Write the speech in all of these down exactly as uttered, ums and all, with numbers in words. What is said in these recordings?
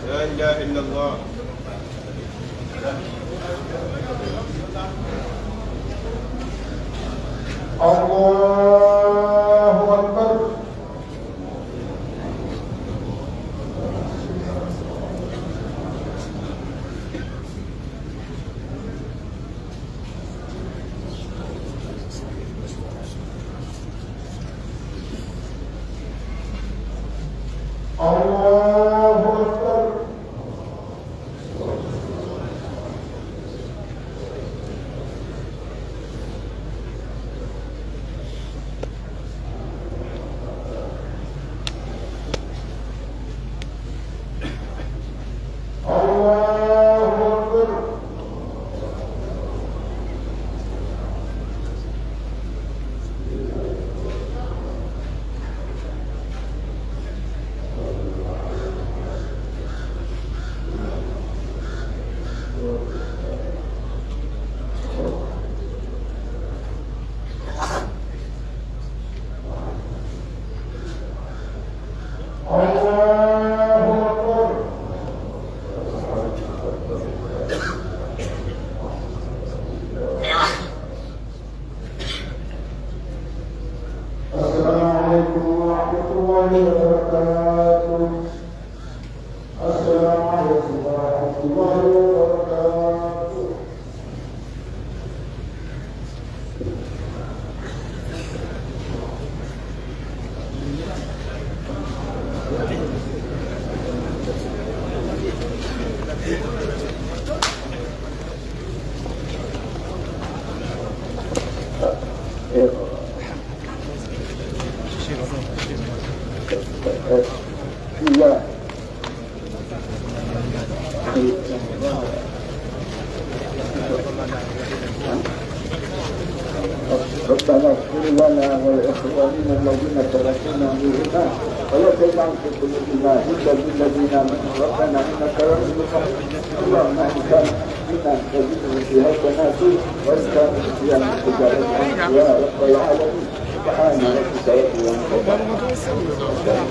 لا إله إلا الله. الله أكبر. الله أكبر. الله أكبر. الله أكبر. السلام عليكم ورحمة الله وبركاته. السلام عليكم ورحمة الله وبركاته. ربنا اغفر لنا ولإخواننا الذين سبقونا بالإيمان ولا تجعل في قلوبنا غلا للذين آمنوا ربنا إنك رؤوف رحيم. اللهم إن كان منا فزده في حسناته وإن كان نسيانا فجعله يا رب العالمين. سبحان ربك رب العزة عما يصفون.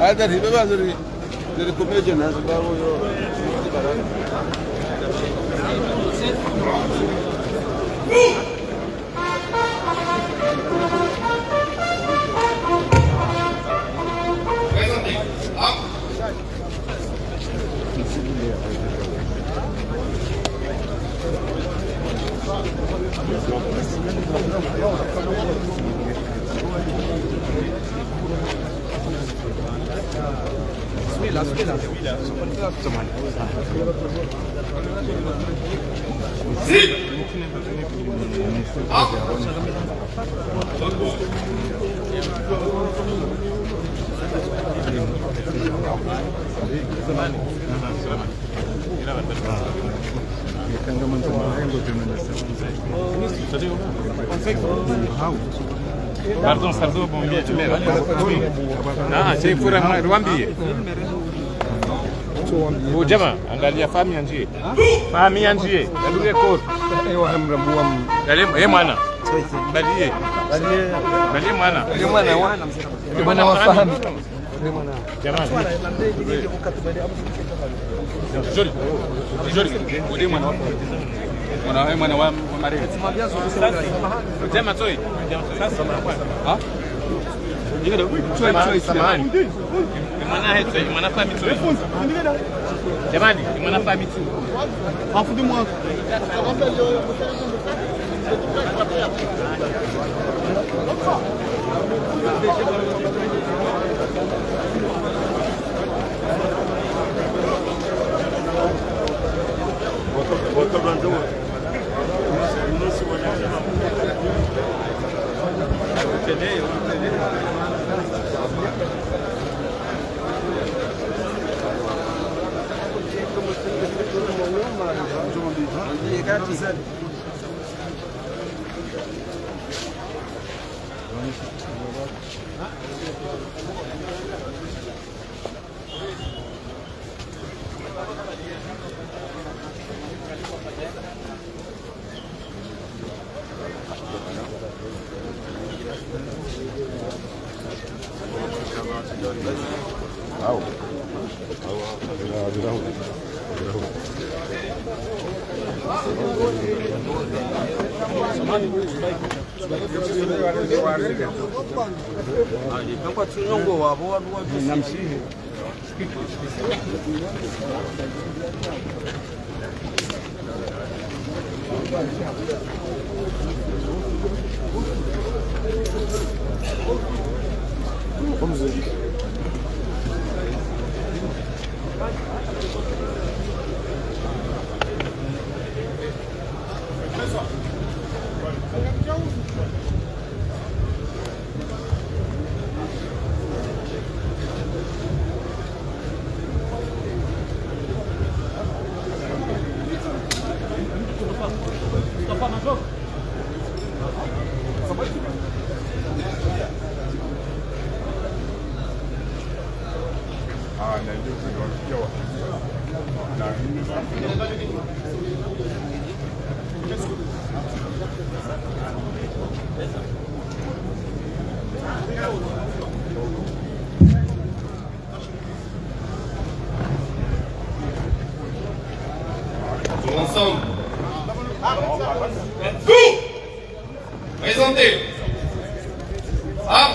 هذا الهبة ما زال، زال كوميديان، هذا بابو يو. Pardon, pardon, bon, ah, c'est pour moi, Rwambi. Bo jamaa, angalia famille yandjiye. Famille yandjiye. Yaduke kor. Ewa, hamra buwa. Yale, eh, mwana. Baliye. Baliye mwana. Mwana wa famille. Jamaa. Joli. Joli. Ode mwana wa. Mwana, eh, mwana wa, wa Maria. Jamaa toi. Ha? Samahani. Mwana heto, mwana famille toi. Jamani, mwana famille toi. Afu de moi. Tous ensemble. Go ! Présentez. Ah.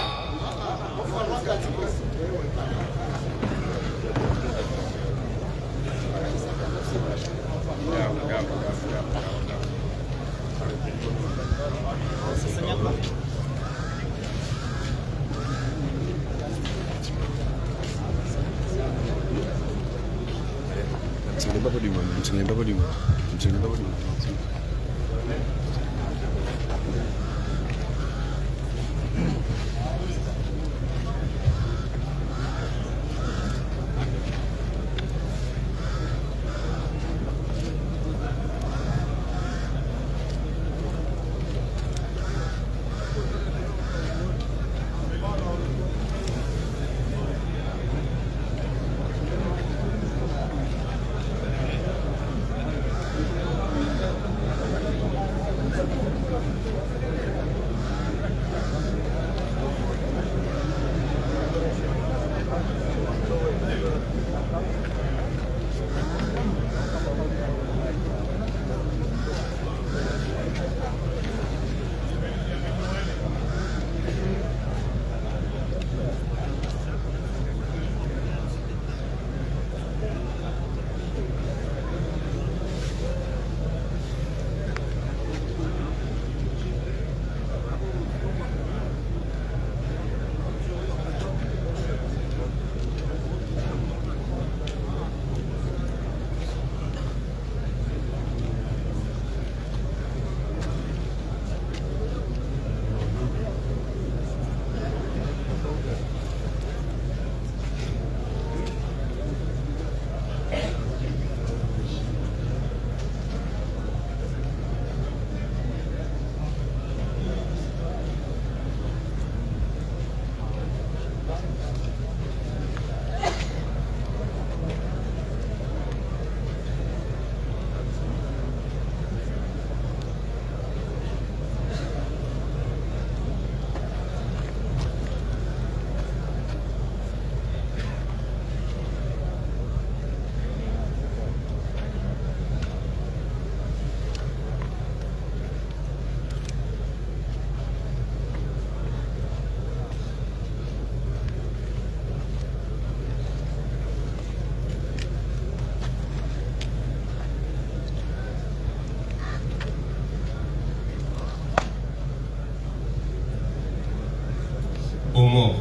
Aux morts.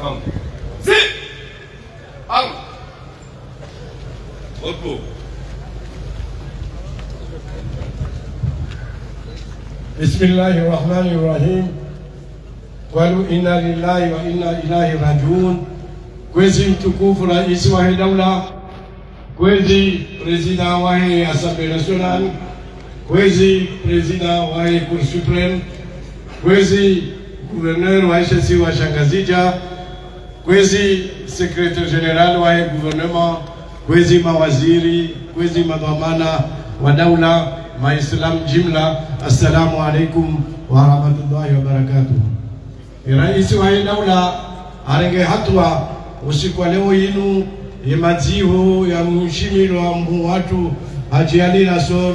Armes. Armes. Repos. بسم الله الرحمن الرحيم. قالوا إنا لله وإنا إليه راجعون. Kwezi mtukufu raisi wahe daula, kwezi président wahe Assemblée nationale, kwezi président wahe Cour suprême, kwezi gouverneur wahe she isiwa sha Ngazidja, kwezi secrétaire général wahe gouvernement, kwezi mawaziri, kwezi madhwamana wa daula, maislamu jimla, assalamu alaikum wa rahmatullahi wa barakatuh. Raisi wahe daula harenge hatua usiku wa leo yinu ye madziho ya mheshimiwa mhuu watru Hadji Ali Nassor,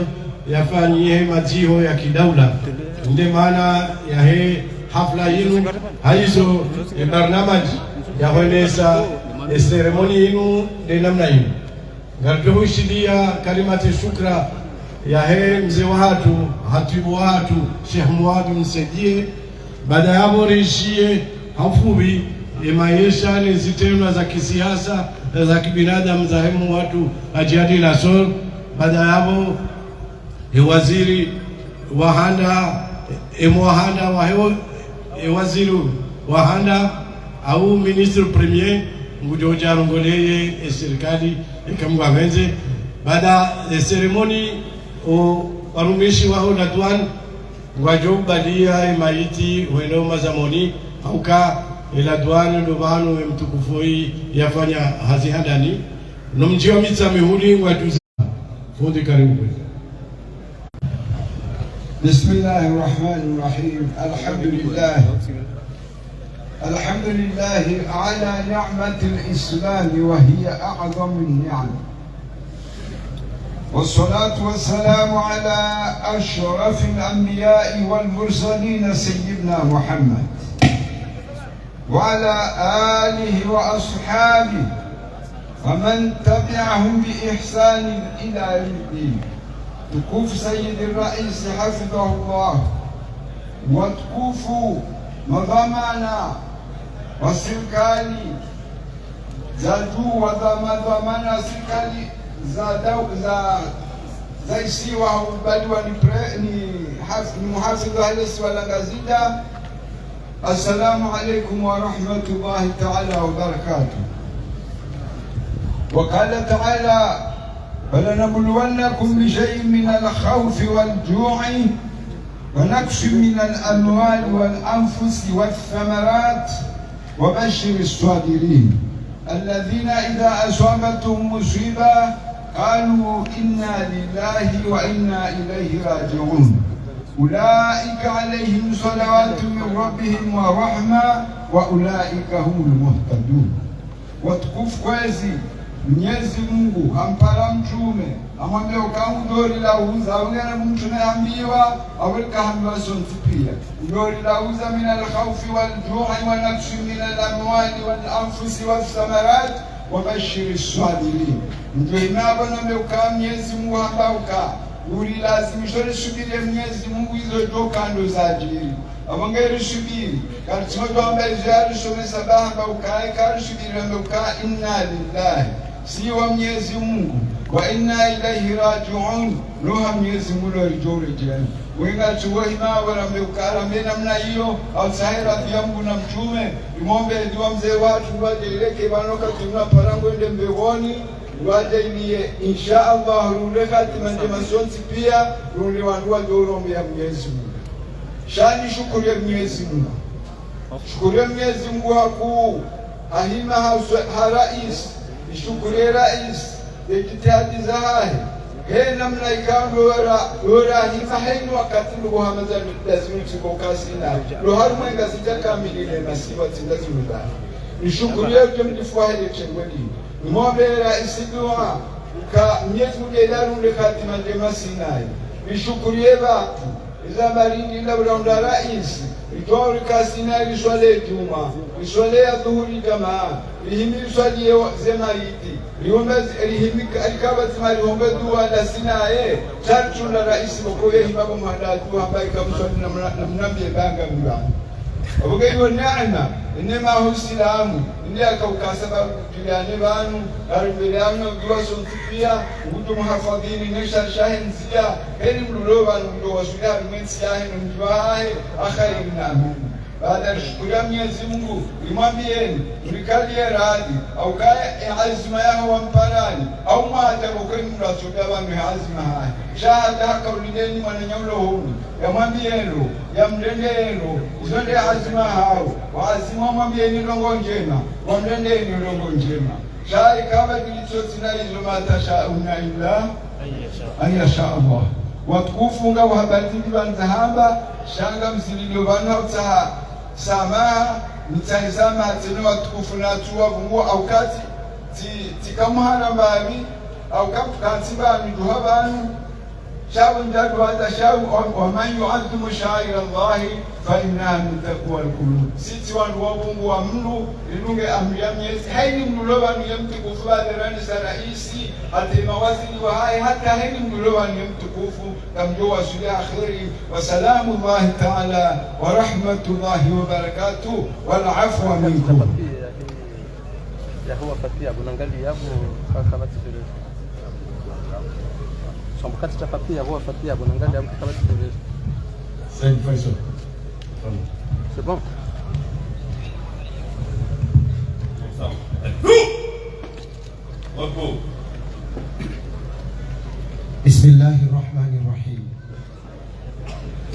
yafanyihe madziho ya kidaula. Nde maana yahe hafla yinu, hayizo, e barnamaji ya hwendesa e seremoni yinu nde namna yinu. Ngaridjo hwishilia kalimati shukra yahe mze wahatru, hatibu wahatru, Sheikh Muwadu Msaidie. Baada yapvo rishiye ha ufupvi e maesha ne zitrendwa za kisiasa na za kibinadamu zahe mze wahatru Hadji Adi Nassor. Baada yapvo e waziri wa handa, e mwahanda wahe, e waziri wa handa, au ministre premier, ngudjo udja arongoleye e sirikali, eka Mngu yapvendze. Baada e seremoni, o warumishi waho la douane ngwadjo ubalia e mayiti wende o mazamoni, hauka e la douane ndo pvanu e mtukufu oyi yafanya hazi handani. No mdji wa Mitsamihuli ngwadjo Fundi, karibu. بسم الله الرحمن الرحيم. الحمد لله. الحمد لله على نعمة الإسلام، وهي أعظم النعم. والصلاة والسلام على أشرف الأنبياء والمرسلين سيدنا محمد وعلى آله وأصحابه ومن تبعهم بإحسان إلى يوم الدين. Mtukufu Sayyidi Raisi hafidhahullah, watukufu madhwamana wa sirikali za juu, wa dha-, madhwamana wa sirikali za dau-, za, za isiwa, ubaliwa ni pre-, ni haf-, ni muhafidhu wa le isiwa la Ngazidja. السلام عليكم ورحمة الله تعالى وبركاته. وقال تعالى: ولنبلونكم بشيء من الخوف والجوع ونقص من الأموال والأنفس والثمرات وبشر الصابرين الذين إذا أصابتهم مصيبة قالوا إنا لله وإنا إليه راجعون. أولئك عليهم صلوات من ربهم ورحمة وأولئك هم المهتدون. Watukufu, kwezi Mnyezi Mungu hampara mtrume, hamwambia uka ngudjo rilauza, ule na mtrume hambiwa, awelika hambiwa sontsi pia. Ngudjo rilauza من الخوف والجوع ونقص من الأموال والأنفس والثمرات وبشر الصابرين. Mtrume apvo nambe uka Mnyezi Mungu hamba uka urilazimisho risubiri Mnyezi Mungu izo djo kando zadjiri. Apvo nge risubiri, karitsi ngodjo hamba izo yarisomesa ba hamba uka, eka risubiri, hamba uka إنا لله, si wa Mnyezi Mungu, وإنا إليه راجعون, no ha Mnyezi Mungu ndo ridjo uredjeya. Wenga tsuwo hima warambe uka, rambe namna iyo, hau tsahe radhi ya Mungu na mtrume, rimombe dua mze wahatru ngwadje ileke pvanu katsuna parango ende mbepvoni, ngwadje iliye, insha Allah, runde hatima ndjema sontsi pia, runde wandru wadjo urombeya Mnyezi Mungu. Sha nishukuriye Mnyezi Mungu. Shukuriye Mnyezi Mungu hakuu, ha hima ha uswe-, ha raisi, nishukuriye raisi, ze jitihadi zahahe, he namna ikao ndo ra-, ndo rahima he inu wakati ndo hama za lazimu tsiko kasina, ndo harumwa Ngazidja kamili ne masiwa tsi Ngazidja. Nishukuriye uje mdifu wahe le shengwe linu. Nimombe raisi dua, ka Mnyezi Mungu yadje arunde hatima ndjema sinayi. Nishukuriye pvanu, iza barindi la ulaunda raisi, ritwa urika sinayi riswali djumwa, riswali ya dhuhuri djamaa, rihimi riswali ye ze mayiti, rihombe zi-, rihimi ka-, rikaba zima rihombe dua nda sinayi, shartu na raisi wako ye hima bo muhanda dua hamba ika mswali na mna-, na mnambiye banga mba. Apvo nge iyo neema, neema ho Usilamu, inde yaka uka sababu tuliane pvanu, karimbele anu, dua sontsi pia, ngudjo muhafadhini, ne sharisha he ndziya, heli mlolo pvanu, ngudjo waswili harumwa entsi yahe, no mdji wahahe, ha kheri na amani. Baada rishukuriya Mnyezi Mungu, rimwambiyeni, mrikaliye radhi, hauka ye azima yaho wamparani, hau mwata bo kwenu mrashuda pvanu he azima hahe. Sha hata haka ulindeni mwananya ulo hunu, yamwambiyeni ro, yamrendeyeni ro, izo nde azima hawo, wa azima wamwambiyeni ndrongo ndjema, wamrendeyeni ndrongo ndjema. Sha ikaba kilicho tsina izo ما تشاءون إلا أن يشاء الله. Watukufu, nga wahabari ndi pvanu zahamba, sha ngamzililo pvanu ha utsaha samaha, nitsahe samaha tsena watukufu na tsuwa pvungu, hauka tsi, tsi, tsika muhara mbapvi, hauka mtukantsi pvanu, duha pvanu, Shabu ndadu hata shabu, wa-, ومن يعظم شعائر الله فإنها من تقوى القلوب. Sisi wandru wa Mungu wa mndru, ridunge amri ya Mwenyezi, hayini mndru lo pvanu ye mtukufu, baderani sa raisi, hata mawaziri wahahe, hata hayini mndru lo pvanu ye mtukufu, kamdjo wasuli akheri. وسلام الله تعالى ورحمة الله وبركاته والعفو منكم. Ya huwa Fatia, bunangali yabu, ka-, kabati sere. Sambu kati cha Fatia, huwa Fatia, bunangali yabu, kabati sere. Said Faisal. C'est bon. بسم الله الرحمن الرحيم.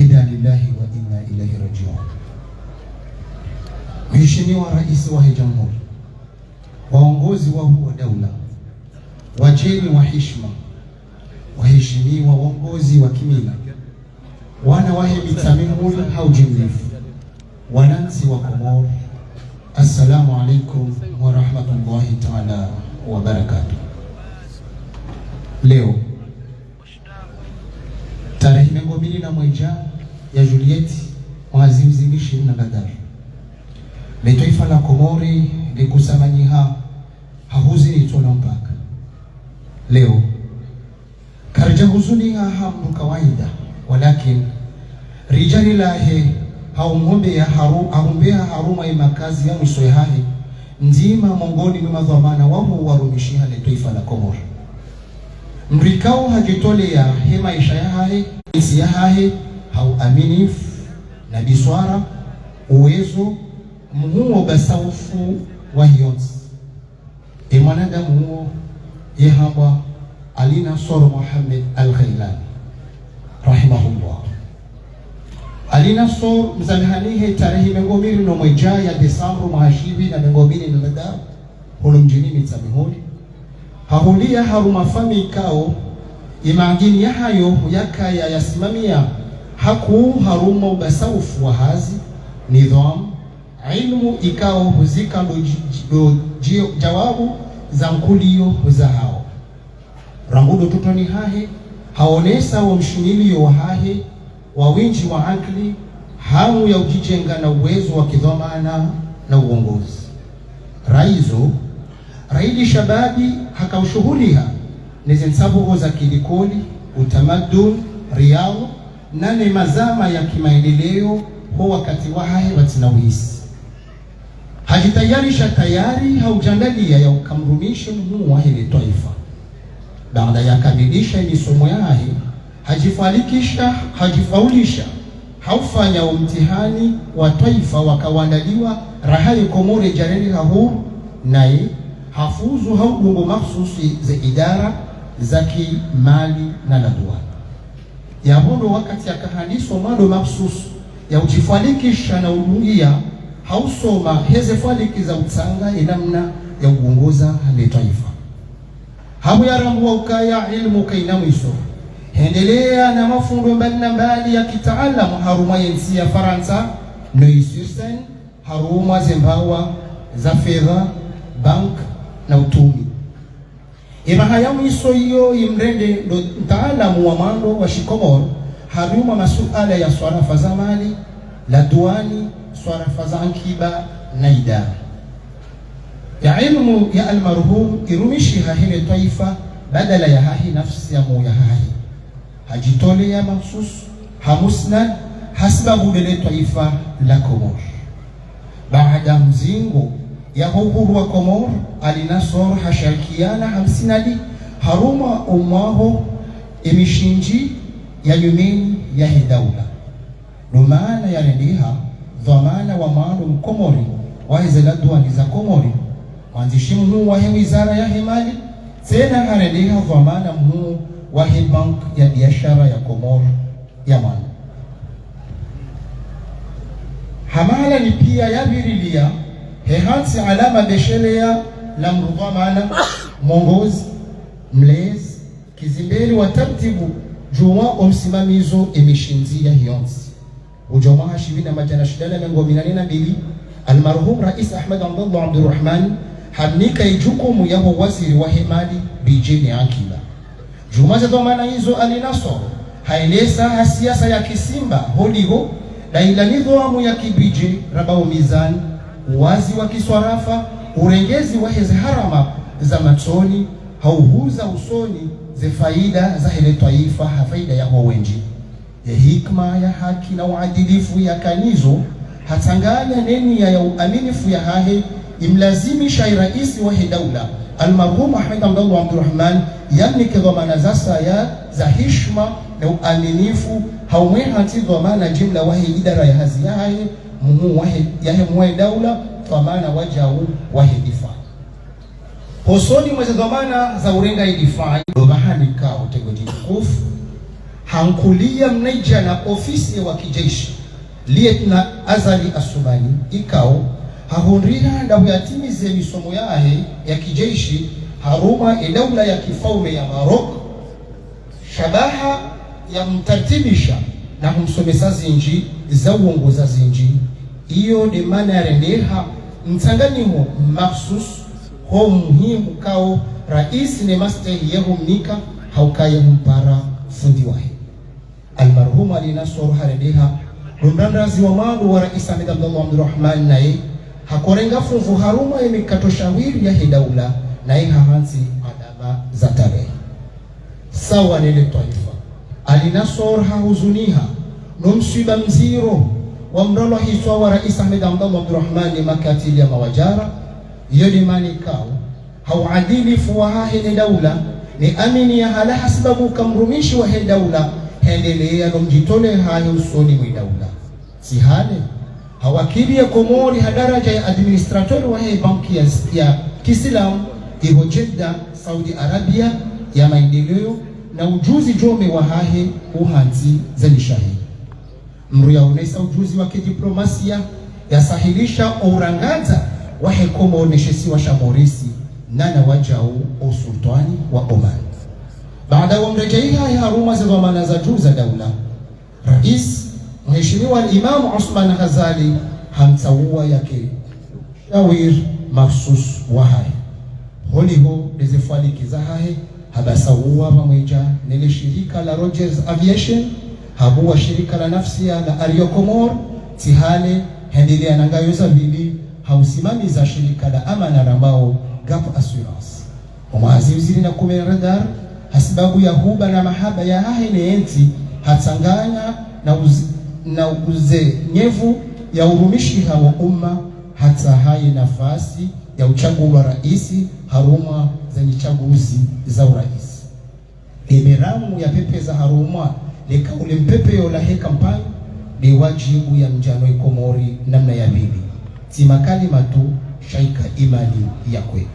إنا لله وإنا إليه راجعون. Mheshimiwa Raisi wahe Jamhuri, waongozi wahuu wa daula, wadjeni wa heshima, waheshimiwa waongozi wa kimila, wana wahe Mitsamihuli ha ujimlifu, wanantsi wa Komori, assalamu alaikum wa rahmatullahi taala wa barakatuh. Leo, tarehi mengo mili na mwedja ya Julieti, mwaha zihwi zili ishirini na ndraru, le twaifa la Komori likusanyiha ha huzuni itso na mpaka. Leo, karidja huzuniha ha mndru kawaida, walakin ridja rilahe ha umhombeya haru-, ha umbeya harumwa ye makazi ya mwiso yahahe, ndzima mongoni mwa madhwamana wahuu warumishiha le twaifa la Komori. Mndru ikao hadjitoleya he maesha yahahe, ntsi yahahe, ha uaminifu, na biswara, uwezo, mhuu wo basaufu wa hiyo ntsi. Ye mwanadamu uwo ye hambwa Ali Nassor Mohamed Al-Ghailani, rahimahullah. Ali Nassor, mzamihani he tarehi mengo mili no mwedja ya Desambu mwaha shihwi na mengo mili na ndraru, hunu mdjini Mitsamihuli, hahuliya harumwa famiyi ikao ye maadini yahayo yakaya yasimamia hakuu harumwa ubasaufu wa hazi, nidhwamu, ilmu ikao huzika ndo dji-, ndo dji-, djawabu za nkuliyo zahao. Rangu ndo utotoni hahe, haonesa wo mshimiliyo wahahe, wa windji wa akili, hamu ya udjijenga na uwezo wa kidhwamana na uongozi. Raizo, raidi shababi haka ushuhuliha ne ze ntsabuho za kilikoli, utamaduni, riadha, na ne mazama ya kimaendeleo ho wakati wahahe pvatsina uhisi. Hadjitayarisha tayari ha udjandaliya ya uka mrumishi mhuu wahe le twaifa. Baanda ya kamilisha ye misomo yahahe, hadjifwalikisha, hadjifaulisha ha ufanya wo mtihani wa twaifa waka wandaliwa raha ye Komori djarendeha huru, naye hafuzu ha udungo makhsusi ze idara za kimali na la duwani. Yapvo ndo wakati yaka handiso mwando makhsusu ya udjifwalikisha na udungiya ha usoma he ze fwaliki za utsanga ye namna ya uongoza le twaifa. Hamu ya rangu wa ukaya ilmu kayina mwiso, hendeleya na mafundo mbali na mbali ya kitaalamu harumwa ye ntsi ya Farantsa, Neuilly-sur-Seine, harumwa ze mbawa za fedha, banki na utumi. Ye maha ya mwiso iyo yimrende ndo mtaalamu wa mwando wa shikomori, harumwa masuala ya swarafa za mali, la duwani, swarafa za ankiba na idara. Ye ilmu ya almarhum yirumishiha he le twaifa badala yahahe nafsi ya muu yahahe. Hadjitoleya makhsusu, ha musnad, ha sababu le twaifa la Komori. Baanda mzingo ya ho uhuru wa Komori, Ali Nassor hasharikiana ha msinadi harumwa umwaho ye mishindzi ya nyumeni yahe daula. Ndo maana yarendeha dhwamana wa mwando mkomori wahe ze la duwani za Komori, mwandzishi mhuu wahe wizara yahe mali, tsena harendeha dhwamana mhuu wahe banki ya biashara ya Komori ya mwando. Ha mahala ni piya yapvirilia, he hantsi alama besheleya na mdru dhwamana, mwongozi, mlezi, kizimbeli wa tartibu, djumwa o msimamizo ye mishindzi ya hiyo ntsi. Udjo mwaha shihwi na madjana shenda na mengo minane na mbili, almarhum Raisi Ahmed Abdallah Abdurahman hamnika ye jukumu ya ho waziri wahe mali, bidje ne ankiba. Djumwa ze dhwamana izo Ali Nassor Haeleza ha siasa ya kisimba holiho, daila nidhwamu ya kibidje, raba wo mizani, uwazi wa kiswarafa, urengezi wa heze harama za matsoni, ha uhuza usoni ze faida za hele twaifa ha faida ya ho wendji. Ye hikima ya haki na uadilifu ya kanizo, hatsanganya ne niya ya uaminifu ya hahe, imlazimisha ye raisi wa he daula, almarhum Ahmed Abdallah Abdurahman, yamnike dhwamana za saya, za hishima na uaminifu, ha umwehantsi dhwamana jimla wa he idara ya hazi ya hahe, muhuu wa he, ya he muhuu wa he daula, dhwamana wa jau wa he difa. Hosoni mwa ze dhwamana za urenga ye difa, ndo pvahanu ikao, tegwe ditukufu, hankulia mnaidjana ofisiye wa kijeshi, Lieutenant Azali Assoumani, ikao hahundriha nda huyatimize misomo yahe ya kijeshi harumwa ye daula ya kifaume ya Maroc, shabaha ya humtartibisha na humsomesa zindji za uongoza zindji. Iyo nde mana yarendeha mtsanganyiho makhsus ho muhimu kao raisi ne mastehi ye humnika, ha ukaya humpara fundi wahe. Almarhum Ali Nassor harendeha ndo mrandrazi wa mwando wa raisi Ahmed Abdallah Abdurahman, naye hakorenga funvu harumwa ye mikato shawiri ya he daula, naye hahantsi alama za tarehi. Sawa ne le twaifa, Ali Nassor hahuzuniha no mswiba mdziro wa mralwa hitswa wa raisi Ahmed Abdallah Abdurahman ne makatili ya mawadjara. Iyo nde mana ikao, ha uadilifu wa hahe ne daula, ne amini ya halaha hasibabu ka mrumishi wa he daula, hendelea no mdjitolea hahe usoni mwe daula. Tsi hale, hawakili ye Komori ha daraja ya administrateur wa he banki ya, ya kisilamu, iho Jeddah, Saudi Arabia, ya maendeleo, na ujuzi djome wa hahe uhantsi zalishahe. Mdru yaonesa ujuzi wa kidiplomasia, yasahilisha o urangadza wa he Komori ne she isiwa sha Maurice, nana wa jau o usultwani wa Oman. Baada wa mredjei hahe harumwa ze dhwamana za juu za daula, raisi, mheshimiwa Imam Assoumani Ghazali, hamtsaua yake shawiri makhsus wa hahe. Holiho nde ze falaki za hahe, habasauwa pvamwedja ne le shirika la Rogers Aviation, habuwa shirika la nafsia la Ario Comores, tsi hale, hendelea na ngayo za pvili, ha usimamiza shirika la amana rambao Gap Assurance. Omwaha zihwi zili na kume na ndraru, hasibabu ya huba na mahaba ya hahe ne entsi, hatsanganya na uzi-, na uzenyevu ya urumishiha wa umma, hatsaha ye nafasi ya utsangulwa raisi harumwa ze nyitsanguzi za uraisi. Ye miramu ya pepeza harumwa le kauli mpepeyo la he kampanyi, nde wadjibu ya mdjano ye Komori namna ya pvili. Tsi makalima tu, sha ika imani ya kweli.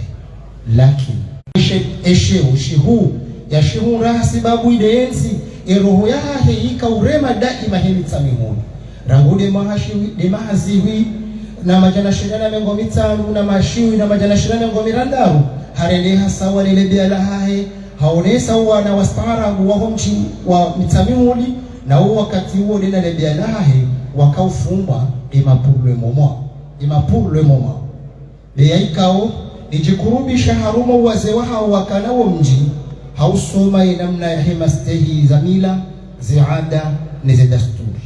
Lakini, eshe, eshe, ushihu, ya shihu raha sibabu inde entsi, e roho ya hahe ika urema daima he Mitsamihuli. Rangu nde maha shiwi, nde maha zihwi, na madjana shenda na mengo mitsanu, na maha shiwi, na madjana shenda na mengo mirandaru, harendeha sawa ne lebeya la hahe, haonesa wana wastaarabu wa ho mdji wa Mitsamihuli, na wo wakati uwo nde na lebeya la hahe, waka ufumwa, e ma pour le moment. E ma pour le moment. Nde ya ikao, nidjikurubisha harumwa wazee wa hawo wakana wo mdji, ha usoma ye namna ya he mastehi za mila, ze ada, ne ze dasturi.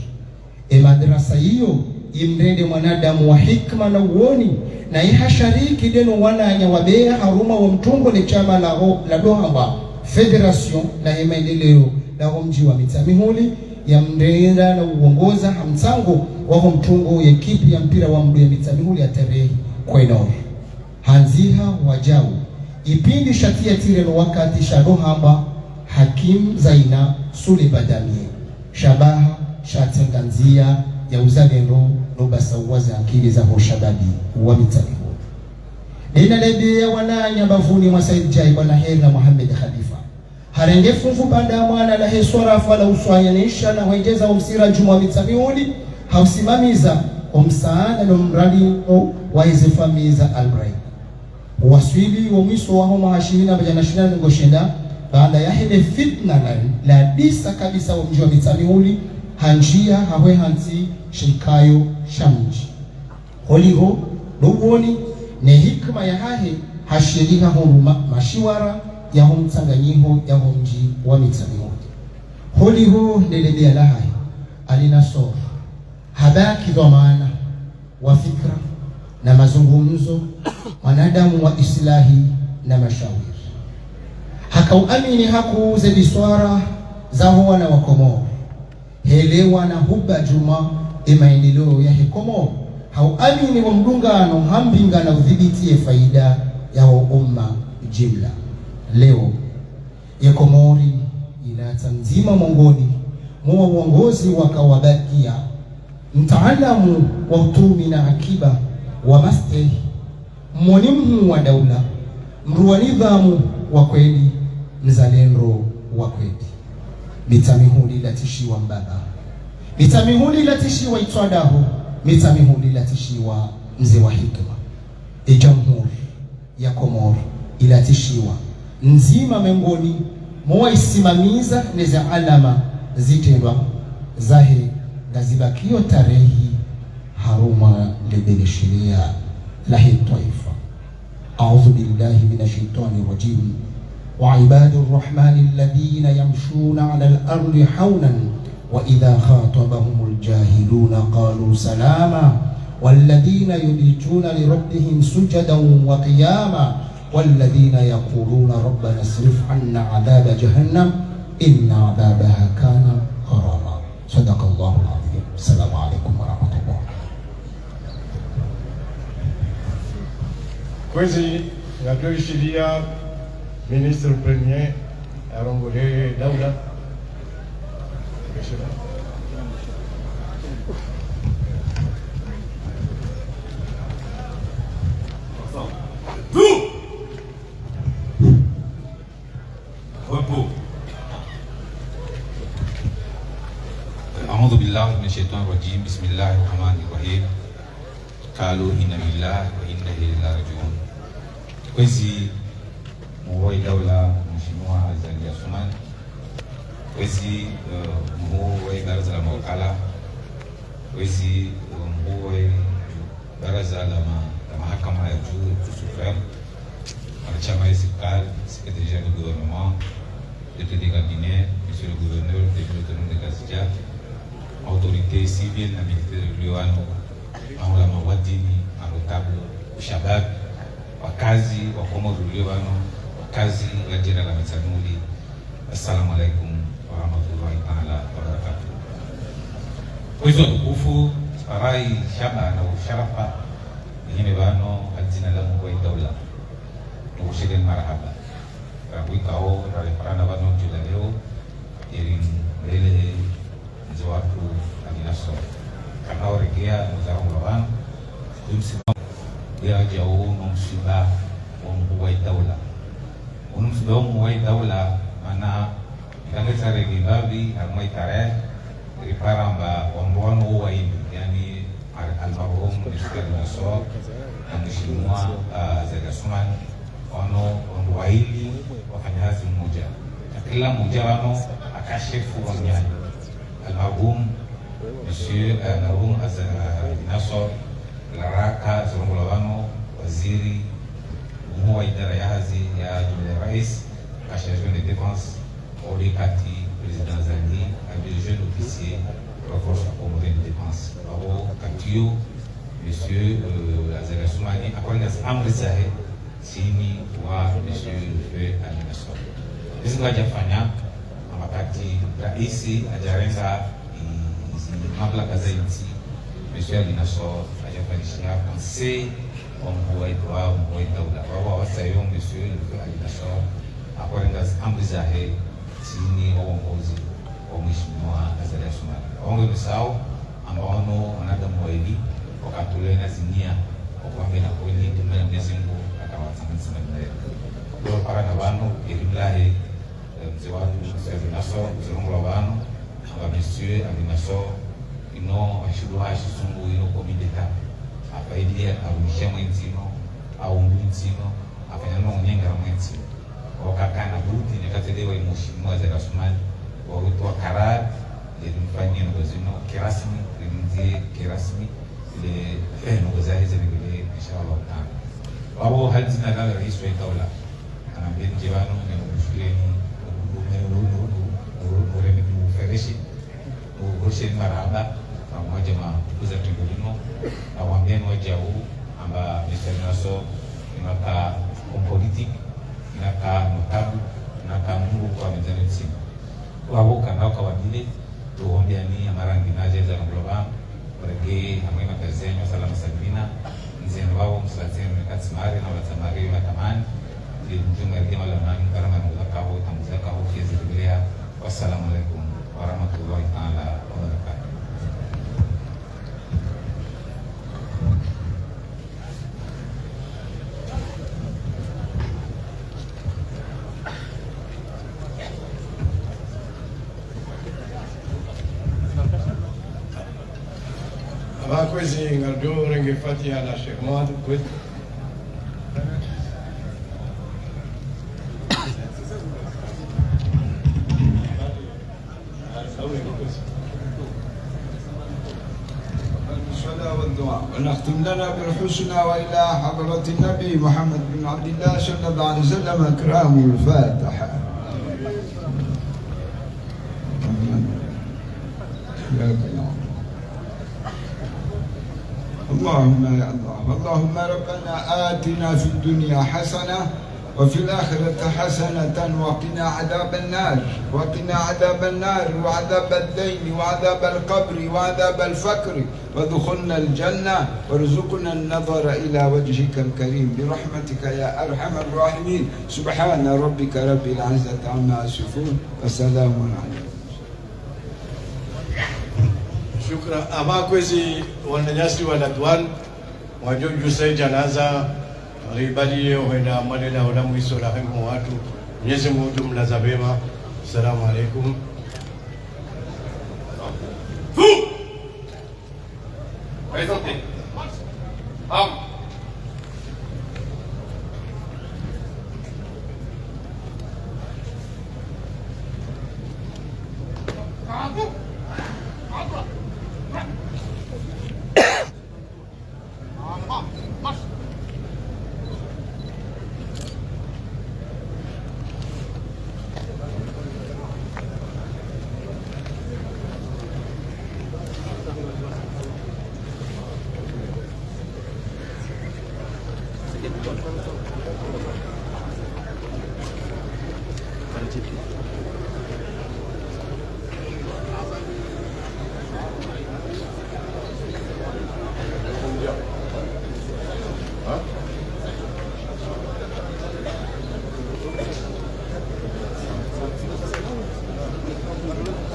E madrasa iyo, imrende mwanadamu wa hikima na uoni, na iha shariki nde no wananya wabeya harumwa wo mtungo ne shama la ho, la dohamba, Fédération la he maendeleo la ho mdji wa Mitsamihuli, ya mrenda na uongoza ha mtsango wa ho mtungo ye ekipi ya mpira wa mndru ya Mitsamihuli ya tarehi kwenor. Handziha wajau, ipindi sha tiyatire no wakati sha dohamba Hakim Zaina Sule Badamie, shabaha sha tsenga ndzia ya uzalendo no basauwa ze ankili za ho shababi wa Mitsamihuli. Nde na lebeya wananya bavuni mwa Said Jai bwana Hera Mohamed Khalifa. Harenge funvu pvanda mwana la he swarafa la uswayanisha na hwendjeza o msira djumwa Mitsamihuli, ha usimamiza o msaada no mradi o wa eze famiyi za Albright. Uwaswili wo mwiso wa ho mwaha shiwi na madjana shenda na mengo shenda, baanda ya hele fitna la, la disa kabisa wo mdji wa Mitsamihuli, ha ndjia ha hwe hantsi shikayo sha mdji. Holiho, no uoni, ne hikima ya hahe, hashiliha huruma mashiwara ya ho mtsanganyiho ya ho mdji wa Mitsamihuli. Holiho ndelebea lahahe, Ali Nassor habaki dhwamana wa fikra na mazungumzo, mwanadamu wa islahi na mashawiri. Haka uamini hakuu ze biswara zaho wana wa Komori, helewa na huba djuma ye maendeleo yahe Komori, ha uamini wa mdungano ha mbinga na udhibiti ye faida yaho umma jimla. Leo, ye Komori ilatsa ndzima mongoni mwa uongozi waka wabakia, mtaalamu wa utumi na akiba wa mastehi, moni mhuu wa daula, mdru wa nidhamu wa kweli, mzalendo wa kweli. Mitsamihuli latsishiwa mbaba. Mitsamihuli latsishiwa itswadaho. Mitsamihuli latsishiwa mze wa hikima. Ye Jamhuri ya Komori ilatsishiwa ndzima mengoni mwa waisimamiza, neze alama zitrendwa zahe ngazibakio tarehi harumwa lebelesheria lahe twaifa. أعوذ بالله من الشيطان الرجيم. وعباد الرحمن الذين يمشون على الأرض هونا وإذا خاطبهم الجاهلون قالوا سلاما والذين يبيتون لربهم سجدا وقياما والذين يقولون ربنا اصرف عنا عذاب جهنم إن عذابها كان غراما. صدق الله العظيم. السلام عليكم ورحمة الله. Kwezi, ngamdjo ishiliya Ministre Premier arongowe daula. أعوذ بالله من الشيطان الرجيم. بسم الله الرحمن الرحيم. قالوا إنا لله وإنا إليه راجعون. Kwezi, mhuu wa daula, Mheshimiwa Azali Assoumani. Kwezi, eh, mhuu wa baraza la mawakala. Kwezi, eh, mhuu wa baraza la ma-, la mahakama ya juu, Cour suprême. Wanashama wa sirikali, secrétaire général du gouvernement, directeur de cabinet, monsieur le gouverneur, député autonome de Ngazidja, autorités civiles na militaires walio wanu, maulama wa dini, manotable, ushababi, wakazi wa Komori walio wanu, wakazi wa jimbo la Mitsamihuli, assalamu alaikum warahmatullahi taala wabarakatuh. Kwezi watukufu, farai, shaba na usharafa, nihime pvanu ha dzina la mhuu wa daula, nukushileni marahaba. Rangu ikao raleparana pvanu djuu la leo, ili mbele mze watru Ali Nassor. Kana uregea mze wangu pvanu, kumsima ya djau no msiba wa mhuu wa daula. Unu msiba wa mhuu wa daula, mana, ikao nge tsarege mbapvi, harumwa itarehi, ripara amba wandru wanu waili, yaani, al-, almarhum Monsieur Ali Nassor na Mheshimiwa, ah, Azali Assoumani, wanu wandru waili wafanya hazi mmoja. Kila mmoja wanu aka shefu wa mnyanyo. Almarhum Monsieur, eh, almarhum Azali Nassor, laraka zirongowa pvanu, waziri, mhuu wa idara ya hazi ya jumba la rais, ka chargé de défense, owakati président Azali, a deux jeunes officiers, wa force comorienne de défense. Apvo wakati uwo, Monsieur, euh, Azali Assoumani, hakorenga zi amri zahe, tsini wa Monsieur le feu Ali Nassor. Izi ngwadjafanya, ha wakati raisi hadjarenga i-, izi mamlaka za intsi, Monsieur Ali Nassor hadjafanyishiha conseil wa mhuu wa, wa mhuu wa daula. Wawo wasayo Monsieur le feu Ali Nassor, hakorenga zi amri zahe, tsini wa uongozi wa Mheshimiwa Azali Assoumani. Wawo nge msao, amba wanu wanadamu waili, wakatulena zinia, wakwambe na kweli, tumela Mwenyezi Mungu, akawatsanganisa na milele. Leo parana pvanu, elimlahe, eh, mze watru, Monsieur Ali Nassor, mze rongowa pvanu, amba Monsieur Ali Nassor, inu ashudu ha shizungu inu commis d'État. Hafaidi, harumishia mwe ntsi inu, haumbu ntsi inu, hafanya no unyengara mwe ntsi inu. Wakakana budi, nekatselewa Mheshimiwa Azali Assoumani, wawutowa karari, ili mfanye ndrongoo zinu kirasmi, ili mzie kirasmi, ili, eh, ndrongoo zahe zirengele, insha Allah taala. Wawo ha dzina la raisi wa daula, hanambia ndje pvanu, ngamdjo kushileni, u-, u-, u-, u-, u-, u-, u-, Rishi, urusheni marahaba, pvamwedja na kuza tendo linu, na wambeni wadjau, amba Mister Naso, inaka homme politique, inaka notable, inaka mndru kwa mizani ntsini. Wabo kana waka wadile, tuwambiani amarangina djeza na mloba, mrege, hamwe na kazi yanyu, salama salimina, nzenu wabo, msalatsenu, katsimari, na watsamari, watamani, ndi mjumbe rege malamani, karama na mzakabo, tamzakabo, kiezi ribilea. Wassalamu alaikum warahmatullahi taala wabarakatuh. Abakwezi ngardo renge Fatiha na Sheikh Muhammad kwezi. الصلاة والدعاء. ونختم لنا بالحسنى وإلى حضرة النبي محمد بن عبد الله صلى الله عليه وسلم إكرام الفاتحة. اللهم يا الله، اللهم ربنا آتنا في الدنيا حسنة وفي الآخرة حسنة وقنا عذاب النار، وقنا عذاب النار، وعذاب الدين، وعذاب القبر، وعذاب الفقر، وادخلنا الجنة، وارزقنا النظر إلى وجهك الكريم، برحمتك يا أرحم الراحمين. سبحان ربك رب العزة عما يصفون، وسلام على المرسلين. Shukran. Abakwezi wananyasi wa Ladwan, wadjo djusa janaza, ribaliye hwenda mwalela hula mwiso la hemko watu. Mwenyezi Mungu mlaza pvema. Assalamu alaikum. Présentez. Am.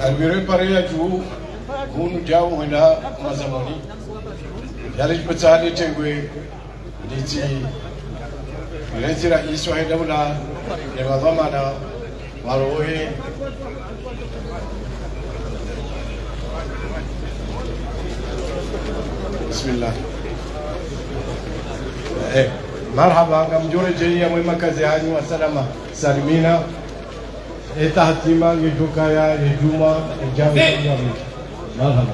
Alwire pare ya dju, hunu djau hwenda mazamani. Yale djipetsa hale tengwe, nditsi, rentsi raisi wa daula, ne madhwamana, warohe. Bismillah. Eh, marhaba, ngamdjo redjeyi ya mwe makazi hanyu, wa salama salimina. Etahatima ngedjo kaya edjumwa, edjumwa. Marhaba.